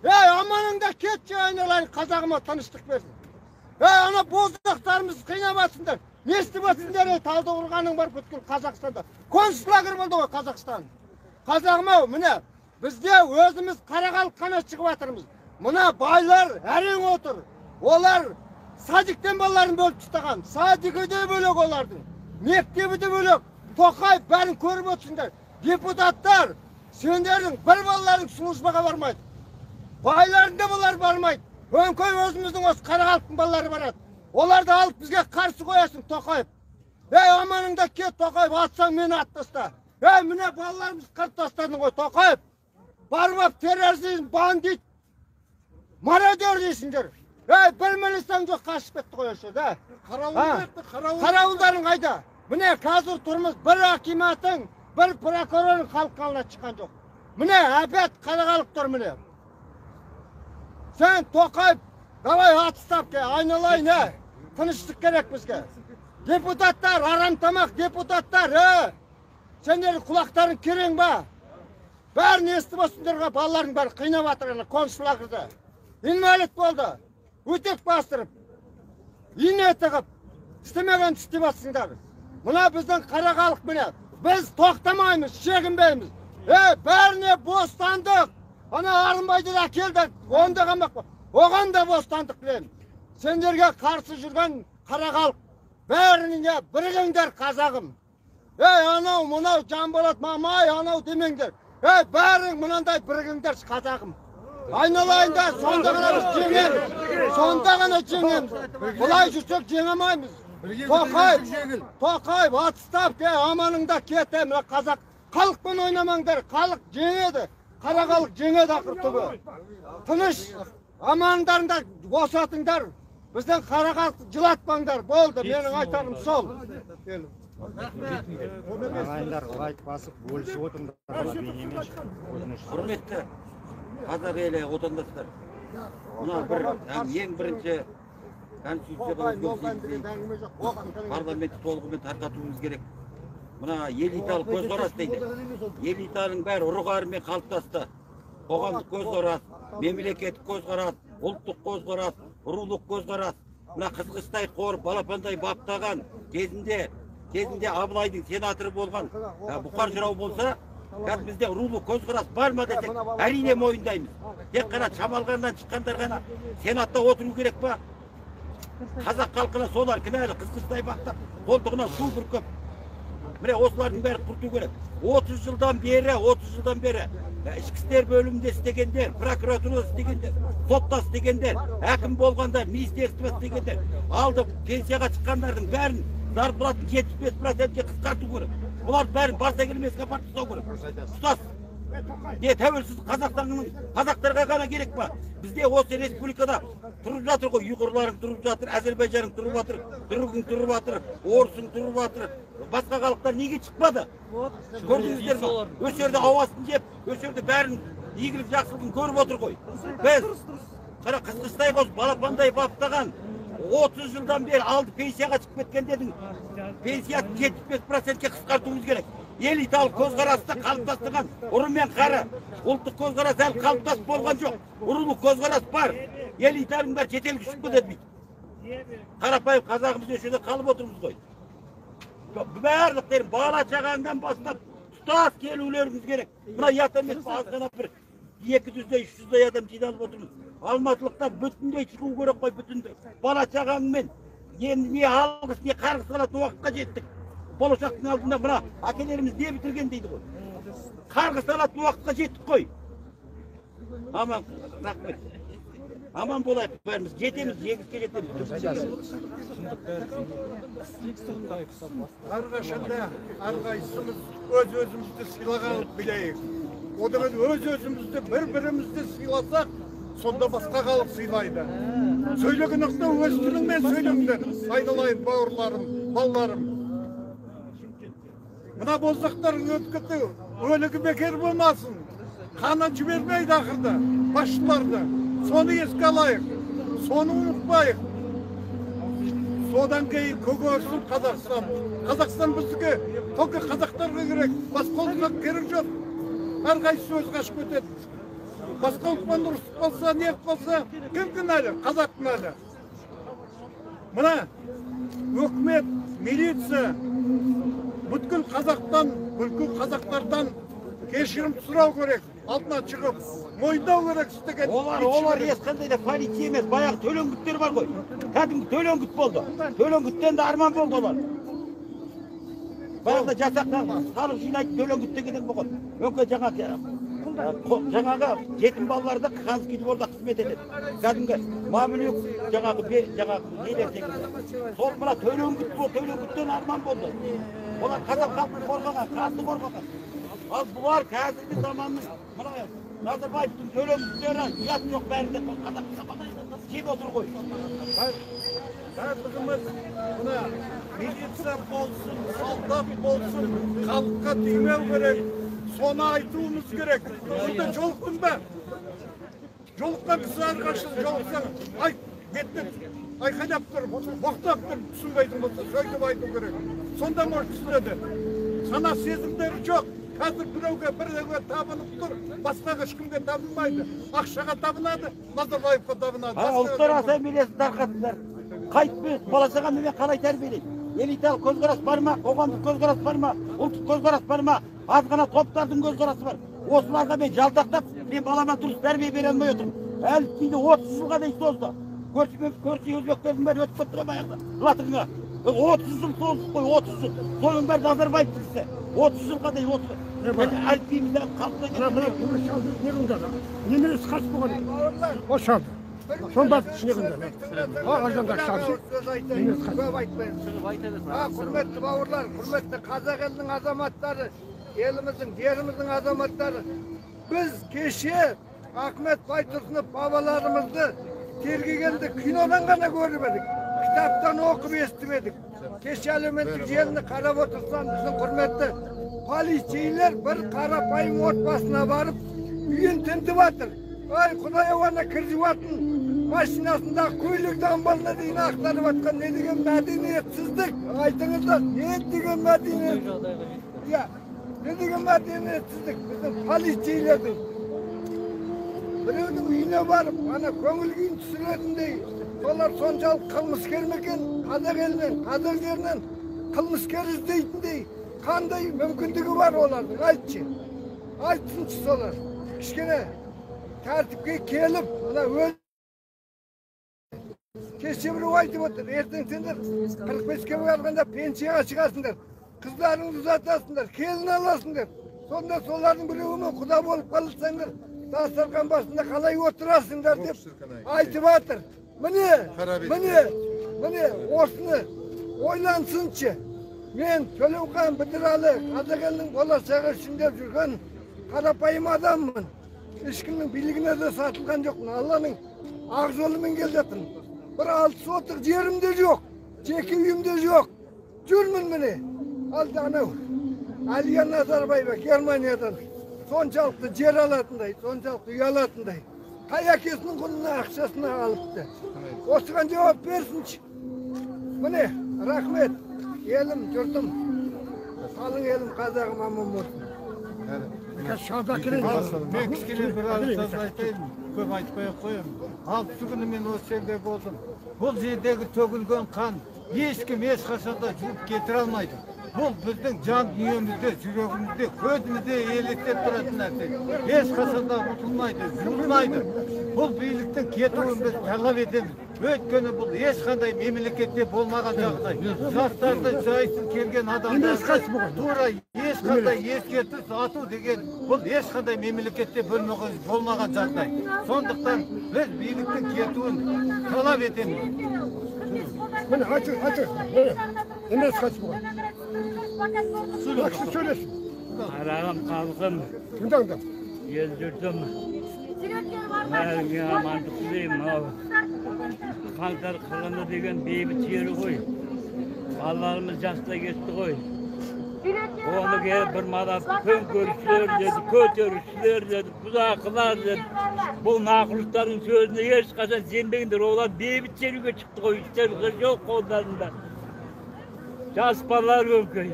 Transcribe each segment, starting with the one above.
Ей, аманыңда кетші, айналайын, қазағыма тыныштық берсін. Ей, ана боздақтарымызды қинап жатсыңдар. Не істеп жатсыңдар, ей, Талдықорғаның бар бүткіл Қазақстанда. Концлагерь болды ғой Қазақстан. Қазағым ау, міне, бізде өзіміз қара халық қана шығып жатырмыз. Мына байлар әрең отыр. Олар садиктен балаларын бөліп тастаған. Садигі де бөлек олардың. Мектебі де бөлек. Тоқаев, бәрін көріп отырсыңдар. Депутаттар, сендердің бір балаларың службаға бармайды. Байлардың да балалары бармайды. Өңкей өзіміздің осы қара халықтың балалары барады. Оларды алып бізге қарсы қоясың, Тоқаев. Ей, аманыңда кет, Тоқаев, атсаң мені ат таста. Ей, міне балаларымызды қырып тастадың ғой, Тоқаев. Барып алып терроризм, бандит, мародер дейсіңдер. Ей, бір милицияң жоқ, қашып кетті ғой осы жерде. Қарауылдарың қайда? Міне қазір тұрмыз, бір акиматың, бір прокурорың халыққа алдына шыққан жоқ. Міне опять қара халық тұр міне. Сен Тоқаев, давай отставка, айналайын, ә. Тыныштық керек бізге. Депутаттар, арам тамақ депутаттар, ә. Сендердің құлақтарың керең ба? Бәрін естіп отырсыңдар, балалардың бәрі қинап жатыр ана концлагерьде. Инвалид болды. Өтек бастырып, ине тығып, істемеген істеп жатсыңдар. Мына біздің қара халық міне. Біз тоқтамаймыз, шегінбейміз. Ей, бәріне бостандық. Ана Арынбайды да әкелді, оны да қамақ. Оған да бостандық тілеймін. Сендерге қарсы жүрген қара халық, бәріне бірігіңдер, қазағым. Ей, анау, мынау, Жанболат, Мамай, анау демеңдер. Ей, бәрің мынандай бірігіңдер, қазағым. Айналайындар, сонда ғана біз жеңеміз. Сонда ғана жеңеміз. Бұлай жүрсек жеңе алмаймыз. Тоқаев, Тоқаев, отставка, аманыңда кет, мына қазақ халықпен ойнамаңдар, халық жеңеді. Қара халық жеңеді ақыр түбі. Тыныш, амандарыңда босатыңдар. Біздің қара халықты жылатпаңдар. Болды, менің айтарым сол. Ағайындар, лайк басып, бөлісіп отырыңдар. Құрметті қазақ елі, отандастар. Мына бір ең бірінші конституцияға өзгеріс, парламентті толығымен тарқатуымыз керек. Мына элиталық көзқарас дейді. Элитаның бәрі ұры-қарымен қалыптасты. Қоғамдық көзқарас, мемлекеттік көзқарас, ұлттық көзқарас, рулық көзқарас. Мына қызғыштай қорып, балапандай баптаған кезінде Абылайдың сенаторы болған Бұқар жырау болса, қазір бізде рулық көзқарас бар ма десек, әрине мойындаймыз. Тек қана Шамалғаннан шыққандар ғана сенатта отыру керек па? Қазақ халқына солар кінәлі, қызғыштай баптап, қолтығына су бүркіп. Міне осылардың бәрі құрту керек. 30 жылдан бері ішкі істер бөлімінде істегендер, прокуратурада істегендер, сотта істегендер, әкім болғандар, министерство істегендер, алды пенсияға шыққандардың бәрін зарплатын 75%-ке қысқарту керек. Бұлар бәрін барса келмеске апарып тастау керек. Тұтас. Не тәуелсіз Қазақстанның қазақтарға ғана керек па? Бізде осы республикада тұрып жатыр ғой, ұйғырларың тұрып жатыр, әзербайжаның тұрып жатыр, түрігің тұрып жатыр, орысың тұрып жатыр. Басқа халықтар неге шықпады? Көрдіңіздер ме? Осы жерде ауасын жеп, осы жерде бәрін игілік жақсылығын көріп отыр ғой. Біз қара қызғыштай қосып, балапандай баптаған 30 жылдан бері алды пенсияға шығып кеткендердің пенсиясын 75%-ке қысқартуымыз керек. Элиталық көзқарасты қалыптастырған ұры мен қары. Ұлттық көзқарас әлі қалыптасып болған жоқ. Рулық көзқарас бар. Элитаның бәрі шетелге ұшып кетеді бүйтіп. Қарапайым қазағымыз осы жерде қалып отырмыз ғой. Барлықтарын бала шағаңнан бастап тұтас келулеріңіз керек. Мына ұят емес пе, аз ғана бір 200-дей, 300-дей адам жиналып отырмыз. Алматылықтар бүтіндей шығу керек қой, бүтіндей. Бала шағаңмен енді не алғыс, не қарғыс алатын уақытқа жеттік. Болашақтың алдында мына әкелеріміз не бітірген дейді ғой. Қарғыс алатын уақытқа жеттік қой. Аман, рахмет. Аман болайық бәріміз. Жетеміз, жеңіске жетеміз. Әрқашанда әрқайсымыз өз-өзімізді сыйлаған білейік. Одан өз-өзімізді, бір-бірімізді сыйласақ, сонда басқа халық сыйлайды. Сөйлеген уақытта өз тіліңмен сөйлеңдер, айналайын бауырларым, балаларым. Мына боздақтар өтіп кетті, өлігі бекер болмасын. Қанын жібермейді ақырда, басшыларды. Соны еске алайық, соны ұмытпайық. Содан кейін көгерсін Қазақстан. Қазақстан біздікі, только қазақтарға керек, басқа ұлтқа керек жоқ. Әрқайсысы өзі қашып кетеді. Басқа ұлтпен ұрысып қалса, не қалса, кім кінәлі? Қазақ кінәлі. Мына өкімет, милиция бүткіл қазақтан, бүткіл қазақтардан кешірім сұрау керек, алдына шығып, мойындау керек істеген. Олар ешқандай да полиция емес, баяғы төлеңгіттер бар ғой. Кәдімгі төлеңгіт болды. Төлеңгіттен де арман болды олар. Баяғыда жасақтан салық жинайтын төлеңгіт деген болған. Өңкей жаңағы жетім балаларды ханский дворда қызмет етеді. Кәдімгі мамлюк жаңағы нелер секілді. Сол мына төлеңгіт болды, төлеңгіттен арман болды. Олар қазақ халқын қорғаған, ханды қорғаған. Ал бұлар қазіргі заманның мына Назарбаевтың төлеңгіттері ұят жоқ бәрінде қазақ жеп отыр ғой. Барлығымыз мына милиция болсын, солдат болсын, халыққа тимеу керек. Соны айтуымыз керек. Сонда жолықтың ба? Жолыққан кісі әрқашан жолықсаң, айт, бетіне айқайлап тұрып, боқтап тұрып түсінбейтін болса, сөйтіп айту керек. Сонда может түсінеді. Сана сезімдері жоқ. Қазір біреуге біреуге табынып тұр, басқаға ешкімге табынбайды. Ақшаға табынады, Назарбаевқа табынады. Ұлттар ассамблеясын тарқатыңдар. Қайтпес, бала шағаны мен қалай тәрбиелеймін? Элиталық көзқарас бар ма? Қоғамдық көзқарас бар ма? Ұлттық көзқарас бар ма? Аз ғана топтардың көзқарасы бар. Осыларға мен жалтақтап, мен балама дұрыс тәрбие бере алмай отырмын. Әліпбиді 30 жылға дейін созды. Көрші өзбектердің бәрі өтіп кетті ғой баяғыда. Латынға. 30 жыл создық қой, 30 жыл. Соның бәрі Назарбаевтың ісі. 30 жылға дейін отыр. Әліпбиімізді қалпына келтірді. Не қылды? Немересі қайтыс болған. О шалды. Соны барып не қылды? Арзандар шалды. Көп айтпаймын. Құрметті бауырлар, құрметті қазақ елінің азаматтары, еліміздің, жеріміздің азаматтары, біз кеше Ахмет Байтұрсынов бабаларымызды тергегенді кинодан ғана көріп едік, кітаптан оқып естіп едік. Кеше әлеуметтік желіні қарап отырсам, біздің құрметті полицейлер бір қарапайым отбасына барып үйін тінтіп жатыр. Ай, Құдай-ау, ана кір жуатын машинасындағы көйлек дамбалына дейін ақтарып жатқан не деген мәдениетсіздік, айтыңыздар, не деген мәдениет? Иә, не деген мәдениетсіздік біздің полицейлердің. Біреудің үйіне барып, ана көңіл күйін түсіретіндей, солар соншалық қылмыскер ме екен? Қазақ елінен, қазақ жерінен қылмыскер іздейтіндей қандай мүмкіндігі бар олардың? Айтшы, айтсыншы солар. Кішкене тәртіпке келіп, мына өз кеше біреу айтып отыр, ертең сендер 45-ке барғанда пенсияға шығасыңдар, қыздарыңды ұзатасыңдар, келін аласыңдар. Сонда солардың біреуімен құда болып қалсаңдар, дастархан басында қалай отырасыңдар деп айтып жатыр. Міне, міне, міне осыны ойлансыншы. Мен Төлеухан Бітірәлі, қазақ елінің болашағы үшін деп жүрген қарапайым адаммын. Ешкімнің билігіне де сатылған жоқпын. Алланың ақ жолымен келе жатырмын. Бір 6 сотық жерім де жоқ, жеке үйім де жоқ. Жүрмін міне. Ал анау Әлия Назарбаева Германиядан соншалықты жер алатындай, соншалықты үй алатындай, қай әкесінің құнына ақшасына алыпты. Осыған жауап берсінші. Міне, рахмет. Елім, жұртым, қалың елім, қазағым аман болсын. Мен кішкене бір ауыз айтайын, көп айтпай ақ қояйын. 6 күні мен осы жерде болдым. Бұл жердегі төгілген қан ешкім ешқашан да жуып кетіре алмайды. Бұл біздің жан дүниемізде, жүрегімізде, көзімізде елестеп тұратын нәрсе. Ешқашан да ұмытылмайды, жуылмайды. Бұл биліктің кетуін біз талап етеміз. Өйткені бұл ешқандай мемлекетте болмаған жағдай. Жастарды жайсыз келген адамдарды тура ешқандай ескертіс ату деген бұл ешқандай мемлекетте болмаған жағдай. Сондықтан біз биліктің кетуін талап етеміз. Міне, айтың, айтың. Немересі қайтыс болған. Жақсы сөйлесін. Қарағым, халқым, Тыңдаңдар. ел жұртым, бәріңе амандық тілеймін. Мынау Қаңтар қырғыны деген бейбіт жері ғой. Балаларымыз жаста кетті ғой. Оны келіп бір малап төңкерісшілер деді, көтерілісшілер деді, бұзақылар деді. Бұл мақұлықтардың сөзіне ешқашан сенбеңдер. Олар бейбіт шеруге шықты ғой, істері жоқ қолдарында. Жас балалар өңкей.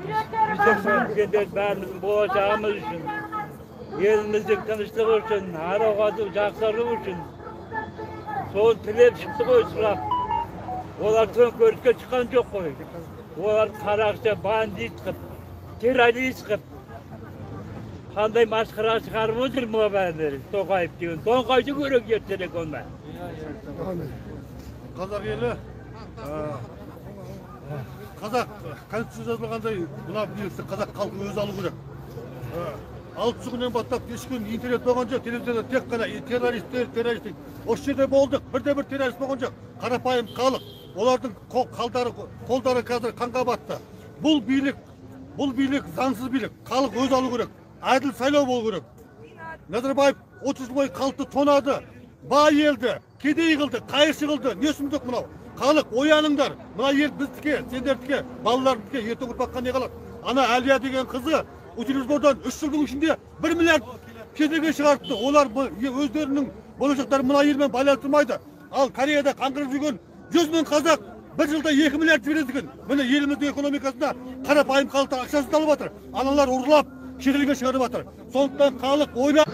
Біздің үлкендер бәріміздің болашағымыз үшін. Еліміздің тыныштығы үшін, әр ауқаты жақсару үшін соны тілеп шықты ғой сұрап. Олар төңкеріске шыққан жоқ қой. Олар қарақшы, бандит қып, террорист қып, қандай масқара шығарып отыр мына бәрі Тоқаев деген. Тоңқайту керек ертерек оны. Қазақ елі, қазақ конституция жазылғандай мына билікті қазақ халқы өзі алу керек. 6 күннен бастап ешкім интернет болған жоқ, телевизорда тек қана террористер, террористер. Осы жерде болдық, бірде-бір террорист болған жоқ. Қарапайым халық, олардың қолдары қазір қанға батты. Бұл билік заңсыз билік. Халық өзі алу керек. Әділ сайлау болу керек. Назарбаев 30 жыл бойы халықты тонады, бай елді, кедей қылды, қайыршы қылды. Не сұмдық мынау? Халық ояныңдар. Мына ел біздікі, сендердікі, балаларымыздікі, ертеңгі ұрпаққа не қалады? Ана Әлия деген қызы утилизбордан 3 жылдың ішінде 1 миллиард шетелге шығарыпты. Олар өздерінің болашақтарын мына елмен байланыстырмайды. Ал Кореяда қаңғырып жүрген 100 мың қазақ бір жылда 2 миллиард жібереді екен. Міне еліміздің экономикасында қарапайым халықтың ақшасын алып жатыр. Аналар ұрлап шетелге шығарып жатыр. Сондықтан халық ойла.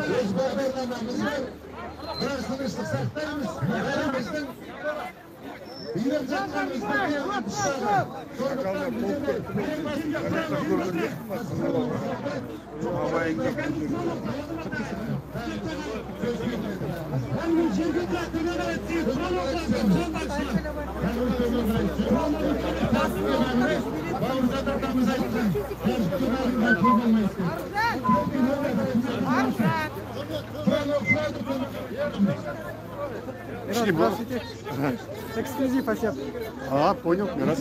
Өз бағдарламамыз бар, біраз тыныштық сақтаймыз. Бәріміздің билеп жатқанымыз сондықтан Здравствуйте. Эксклюзив, Асеп. А, понял, раз.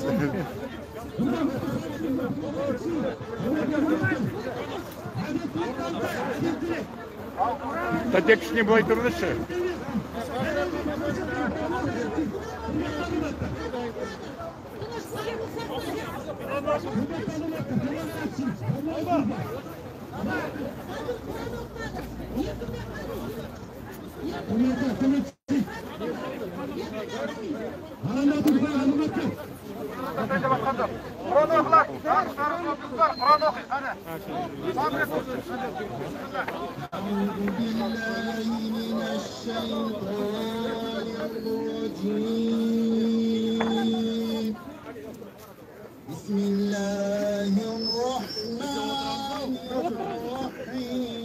Тәтек кішкене былай тұрыңызшы. أعوذ بالله من الشيطان الرجيم. بسم الله الرحمن الرحيم.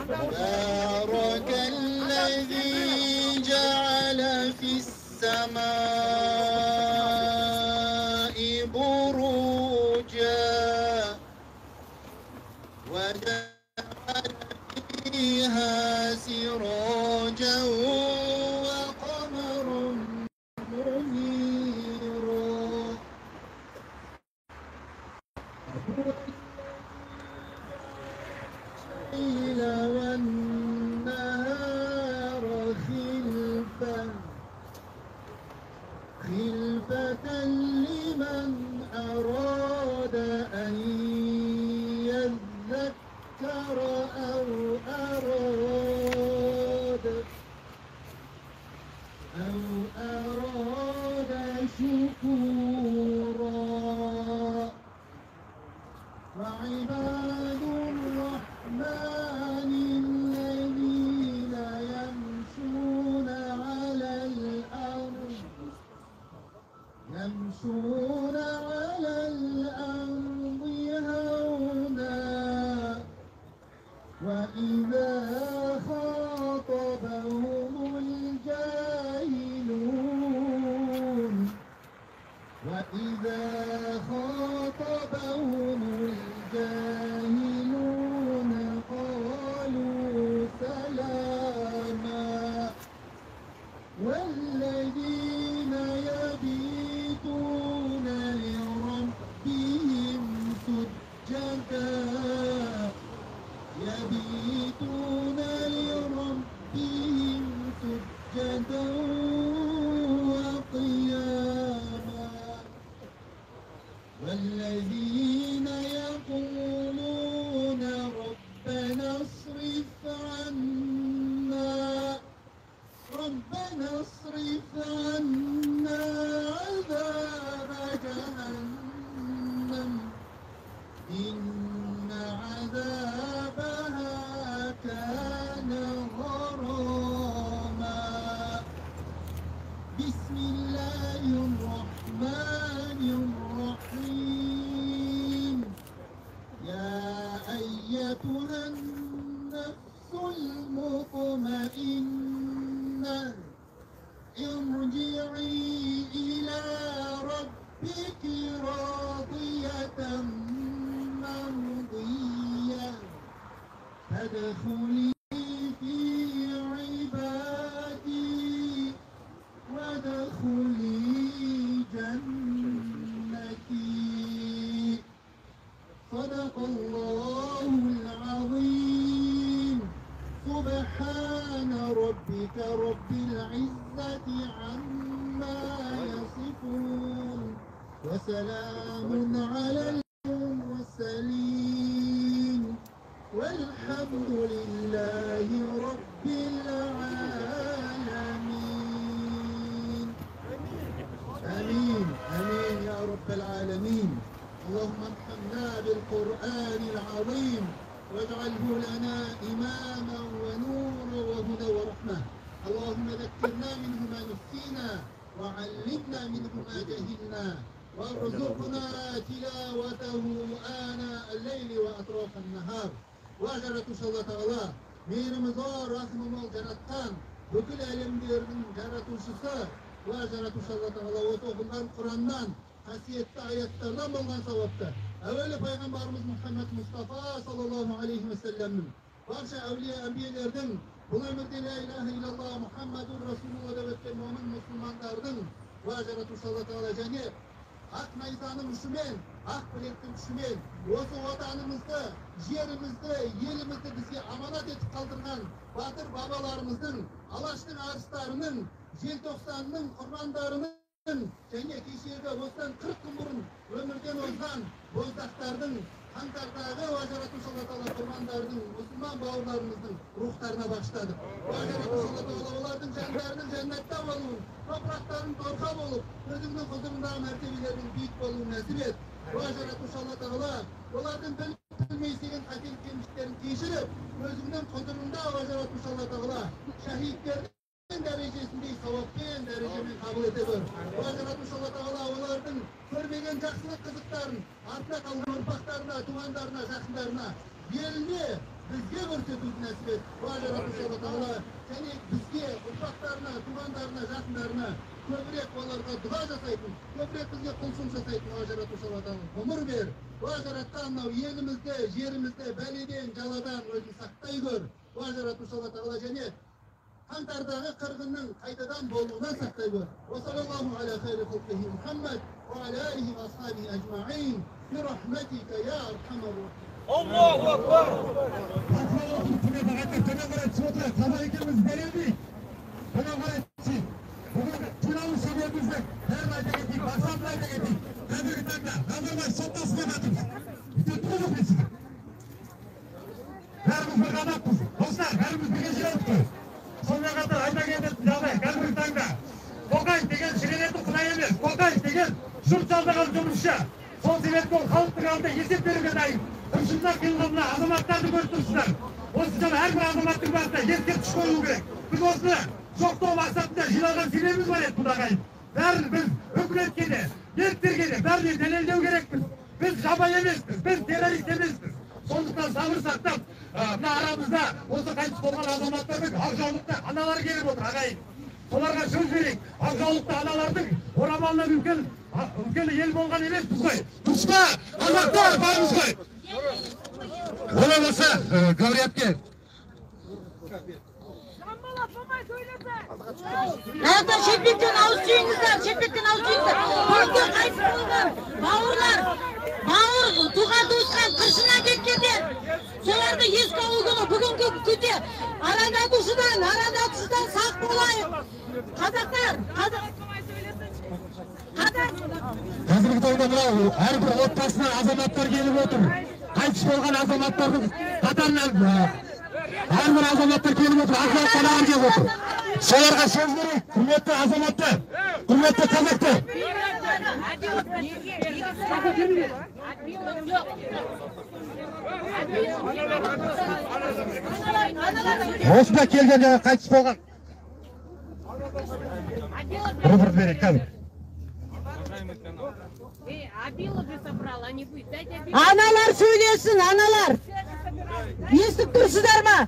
تبارك الذي جعل في السماء بروجا وجعل فيها سراجا وقمرا منيرا. الليل والنهار خلفة لمن أراد أن يذكر أو أراد شكورا. وعباد الرحمن الذين يمشون على الأرض هونا وإذا خاطبهم الجاهلون قالوا سلاما. والذين يبيتون لربهم سجدا وقياما. والذين يقولون ربنا اصرف عنا ربنا اصرف عنا عذاب جهنم إن عذابها كان غراما. بسم الله الرحمن الرحيم. يا أيتها النفس المطمئنة ارجعي إلى ربك راضية مرضية فادخلي في عبادي وادخلي جنتي. صدق الله العظيم. سبحان ربك رب العزة عما يصفون وسلام على المرسلين والحمد لله رب العالمين. آمين آمين يا رب العالمين. اللهم ارحمنا بالقرآن العظيم واجعله لنا إماما ونورا وهدى ورحمة. اللهم ذكرنا منه ما نسينا وعلمنا منه ما جهلنا وارزقنا تلاوته آناء الليل وأطراف النهار. Жаратушы Алла Тағала, мейірімі зор, рахымы мол жаратқан, бүкіл әлемдердің жаратушысы, уа жаратушы Алла Тағала, осы оқылған Құраннан, қасиетті аяттардан болған сауапты әуелі пайғамбарымыз Мұхаммед Мұстафа саллаллаху алейхи уассаламның, барша әулие әмбиелердің, бұл өмірде ла илаха иллаллах Мұхаммадур Расулулла деп өткен момын мұсылмандардың, уа жаратушы Алла Тағала, және ақ найзаның ұшымен, ақ білектің күшімен осы отанымызды, жерімізді, елімізді бізге аманат етіп қалдырған батыр бабаларымыздың, Алаштың арыстарының, желтоқсанның құрбандарының және кешегі осыдан 40 күн бұрын өмірден озған боздақтардың, қаңтардағы уа жаратушы Алла Тағала құрбандардың, мұсылман бауырларымыздың рухтарына бағыштадық. Уа жаратушы Алла Тағала, олардың жандарының жәннатта болуын, топырақтарының торқа болып, өзіңнің құзырындағы мәртебелерінің биік болуын нәсіп ет. Уа жаратушы Алла Тағала, олардың біліп білмей істеген қателік кемшіліктерін кешіріп, өзіңнің құзырында уа жаратушы Алла Тағала шәһидтердің дәрежесіндей сауаппен, дәрежемен қабыл ете көр. Уа жаратушы Алла Тағала, олардың көрмеген жақсылық қызықтарын артына қалған ұрпақтарына, туғандарына, жақындарына, еліне, бізге көрсетуді нәсіп ет. Уа жаратушы Алла Тағала, және бізге, ұрпақтарына, туғандарына, жақындарына көбірек оларға дұға жасайтын, көбірек бізге құлшылық жасайтын уа жаратушы Алла Тағала ғұмыр бер. Уа жаратқан мынау елімізді, жерімізді бәледен, жаладан өзің сақтай көр. Уа жаратушы Алла Тағала, және қаңтардағы қырғынның қайтадан болуынан сақтай көр. Уа саллаллаху аля хайри халқихи Мухаммад уа аля алихи ва асхабихи ажмаин би рахматика я архамар рахимин. Аллаху акбар. Төмен қарай түсіп отырайық, қазақ екеніміз дәлелдейік. Төмен қарай түсейік. Бүгін жиналу себебімізді бәрін айта кетейік, мақсатын айта кетейік. Қазіргі таңда Назарбаев соттасып жатырмыз. Өйтетін жоқ мен сізге. Бәріміз бір қанатпыз. Достар, бәріміз бірге жиналдық қой. Сонымен қатар айта кететін жағдай, қазіргі таңда Тоқаев деген шіренетін құдай емес, Тоқаев деген жұрт жалдаған жұмысшы. Сол себепті ол халықтың алдында есеп беруге дайын. Қыршыннан қиылған мына азаматтарды көріп тұрсыздар. Осы жаңа әрбір азаматтың басына ескерткіш қою керек. Біз осыны жоқтау мақсатында жиналған себебіміз бар еді бұл ағайын. Бәрін біз үкіметке де, еліктерге де бәріне дәлелдеу керекпіз. Біз жабайы емеспіз, біз террорист емеспіз. Сондықтан сабыр сақтап, мына арамызда осы қайтыс болған азаматтардың ақ жаулықты аналары келіп отыр ағайын. Соларға сөз берейік. Ақ жаулықты аналардың орамалынан үлкен ел болған емеспіз ғой. Дұрыс па? Қазақтар бармыз ғой. Олай болса, Гавриятке. Аяқтар шелпектен ауыз түйіңіздер, шелпектен ауыз түйіңіздер. Бүгінгі қайтыс болған бауырлар, бауыр, туған туысқан қыршыннан кеткендер, соларды еске алу күні бүгінгі күнде арандатушыдан сақ болайық. Қазақтар, қазіргі таңда мынау әрбір отбасына азаматтар келіп отыр. Қайтыс болған азаматтардың қатарынан Әрбір азаматтар келіп отыр, ақылы аналар келіп отыр. Соларға сөз берейік, құрметті азаматтар, құрметті қазақтар. Осында келген жаңа қайтыс болған. Бір-бір берейік, қазір. Аналар сөйлесін, аналар. Естіп тұрсыздар ма?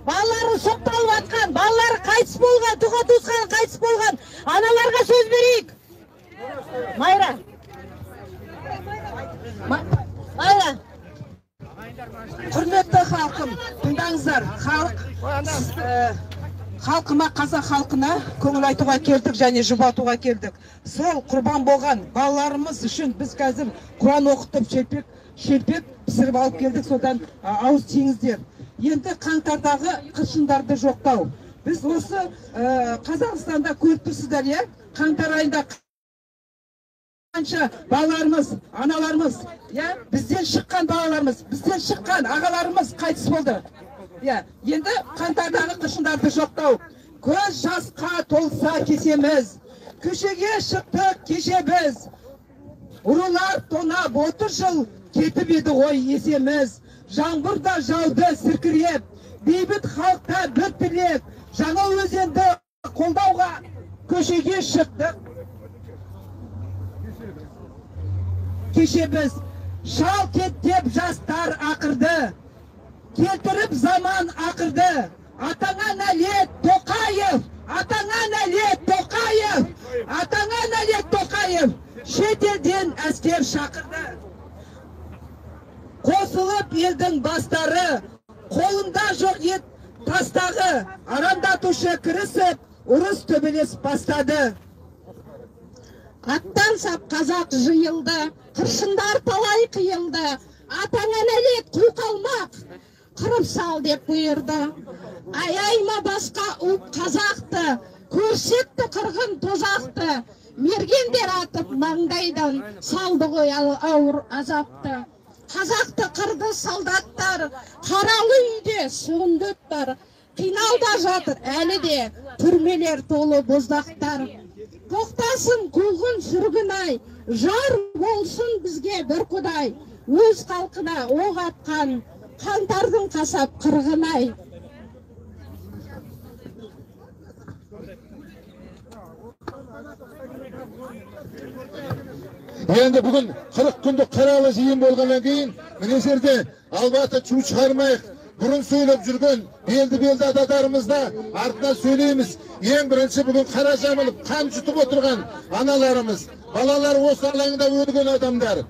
Балалары сотталып атқан, балалары қайтыс болған, туған туысқаны қайтыс болған. Аналарға сөз берейік. Майра. Майра. Құрметті халқым, тыңдаңыздар. Халық, халқыма, қазақ халқына көңіл айтуға келдік және жұбатуға келдік. Сол құрбан болған балаларымыз үшін біз қазір Құран оқытып, шелпек пісіріп алып келдік, содан ауыз тиіңіздер. Енді қаңтардағы қыршындарды жоқтау. Біз осы Қазақстанда көріп тұрсыздар, иә? Қаңтар айында қанша балаларымыз, аналарымыз, иә, бізден шыққан балаларымыз, бізден шыққан ағаларымыз қайтыс болды. Иә, енді қаңтардағы қыршындарды жоқтау. Көз жасқа толса кесеміз, көшеге шықтық кеше біз. Ұрылар тонап 30 жыл кетіп еді ғой есеміз. Жаңбыр да жауды сіркіреп, бейбіт халықта бір тілек. Жаңа өзенді қолдауға көшеге шықтық кеше біз. Шал кет деп жастар ақырды, келтіріп заман ақырды. Атаңа нәлет Тоқаев, атаңа нәлет Тоқаев, атаңа нәлет Тоқаев. Шетелден әскер шақырды. Қосылып елдің бастары, қолында жоқ ет тастағы, арандатушы кірісіп, ұрыс төбелес бастады. Аттан сап қазақ жиылды, қыршындар талай қиылды. Атаңа нәлет қу қалмақ, қырып сал деп бұйырды. Аяйма басқа ұлт қазақты, көрсетті қырғын тозақты. Мергендер атып маңдайдан салды ғой ауыр азапты. Қазақты қырды солдаттар, қаралы үйде сондықтар. Қиналда жатыр әлі де, түрмелер толы боздақтар. Тоқтасын қуғын сүргін ай, жар болсын бізге бір құдай. Өз халқына оқ атқан, қаңтардың қасап қырғын ай. Енді бүгін 40 күндік қаралы жиын болғаннан кейін міне жерде Алматы шу шығармайық. Бұрын сөйлеп жүрген белді-белді аталарымызда артынан сөйлейміз. Ең бірінші бүгін қара жамылып, қан жұтып отырған аналарымыз, балалар осы алаңда өлген адамдар.